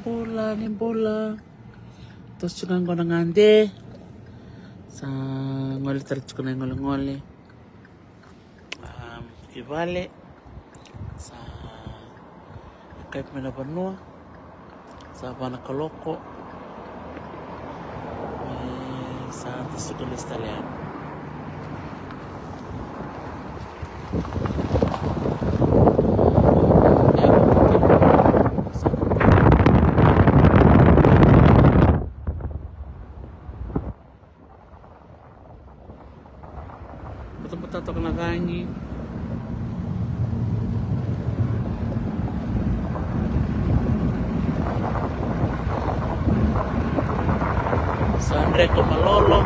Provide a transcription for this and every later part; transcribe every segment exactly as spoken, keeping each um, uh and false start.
Bula ni bula. Toso tiko ga qo na gade. Sa gole tale tiko na igolegole. Um, ki vale. Sa kai mai na vanua. Sa va na kaloko. E, sa da suka lesu tale yani. Batabata toka na cagi. Sa dreko malolo.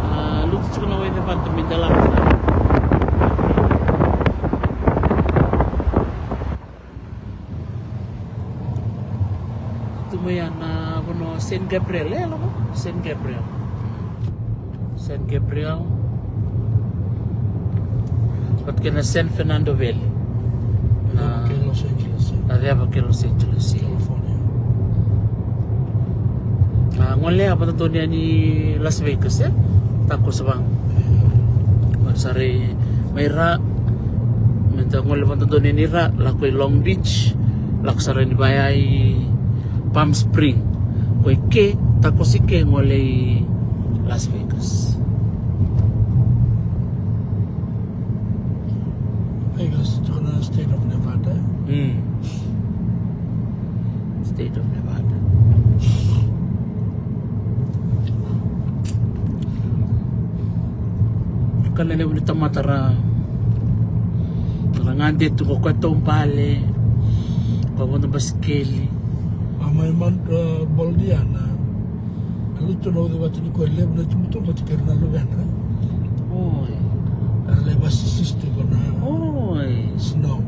A, lutu tiko na wai cevata me da lako. Tu mai ya na vanua Saint Gabriel, e lako Saint Gabriel. Saint Gabriel. Vata kei na San Fernando Valley. Na, na ceva kei Los Angeles, e? Na ceva kei Los Angeles, e? California. A, gole a vakadodonu yani Las Vegas, e? Takoso vaqo. Gole sara i mai ra. Me da gole vakadodonu yani ra, lako i Long Beach, lako sara yani vaya i Palm Spring. Ko i ke, takoso i ke, gole i Las Vegas. Vegas, tiko na State of Nevada. Mm. State of Nevada. Ka na levu ni tamata ra, ra gade tu ko koya taubale, ko vodo basikeli. A mai man, uh, Baldiana. A lutu na uca vata ni koya levu na itubutubu vata kei ira na luvena. Oi. Era lai vasisisi tiko na, oi, snow.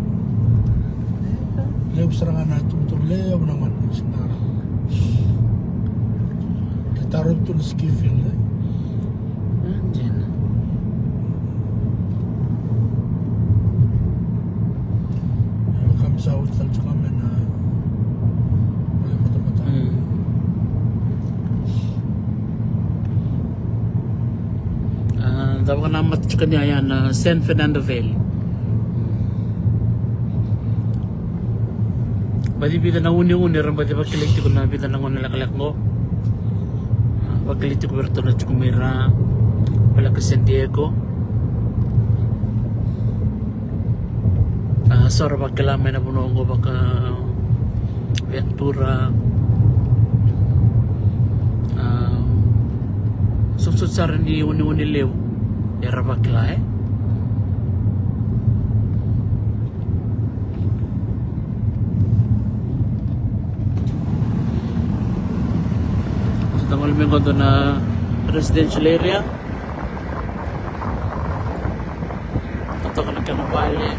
Levu sara ga na itubutubu levu na gone snow. Ke taro tu na ski field, e? A, dina. Ia, ka me sa oti tale tiko ga mai na vale matamata. Mm. A, da vakanamata tiko ni a ya na San Fernando Valley. Baci vica na uneune era baci vakilai tiko na vica na gone lekaleka qo. A, vakilai tiko vei iratou na tiko mai ra, vale ka San Diego. A, so ra vakila mai na vanua qo vaka Ventura. A, sosotu sara ni uneune levu era vakila, e? Sa da gole mai qo dua na residential area. Totoka na kena vale.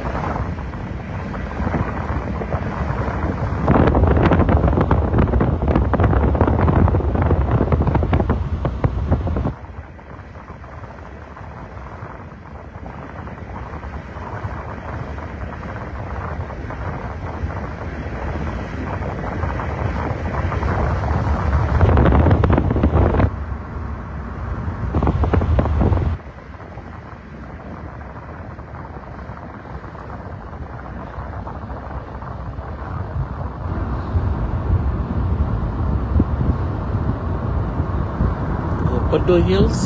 Padu Hills.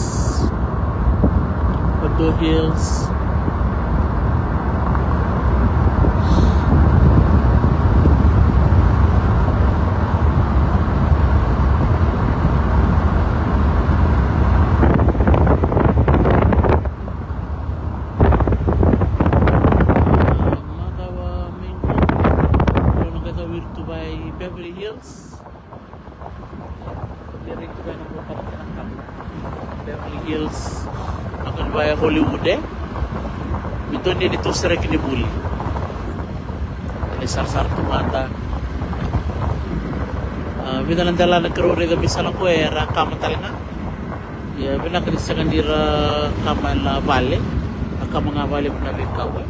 Padu Hills. Macawa mai qo, au na qai cau ira tu vaya i Beverly Hills. Ira tu vaya na bula vata kei na kama. Beverly Hills, na kena vaya Hollywood, e. Me dua ni tu sereki ni vuli. Ni sarasara tu mada. A, vica na delana keirau raica mai sala qo era kama tale ga. Ia, vinaka ni sega ni ra kama ena vale. Na Kama ga vale na veikau e.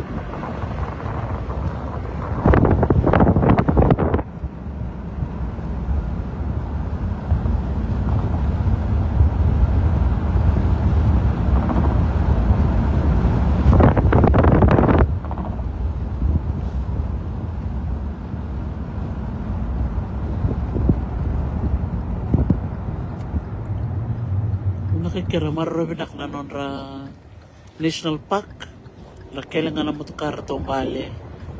Na ka kera maroroi vinaka na nodra National Park. Ra kele ga na motoka ra taubale.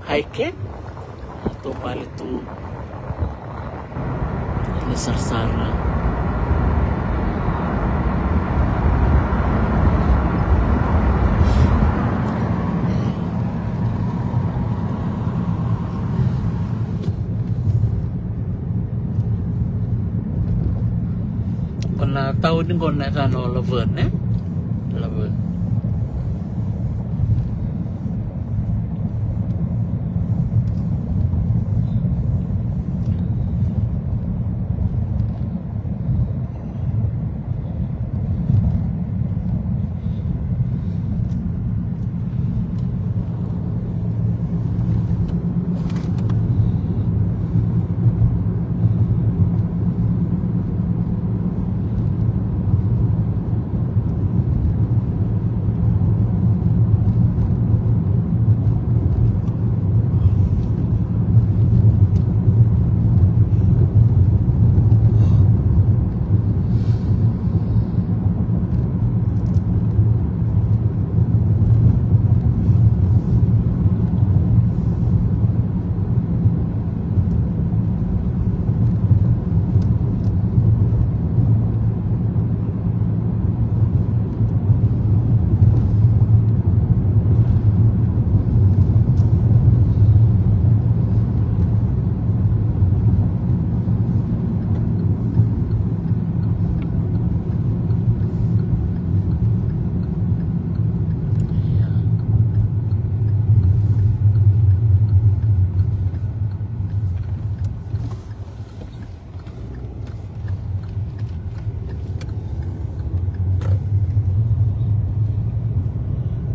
Haike. Ra taubale tu. Le sarasara. Ko na tauni qo na yacana o Laverne, e? Laverne.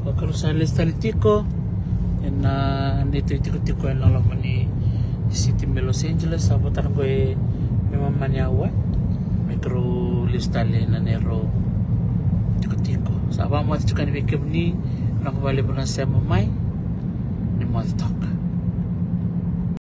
Ko keirau sa lesu tale tiko ena neitou itikotiko ena loma ni city mai Los Angeles, sa vota na ko e me mamani aua. Me keirau lesu tale ena neirau itikotiko. Sa vakamacala tiko yani vei kemuni, na ko vale vuna sema mai, ni moce toka.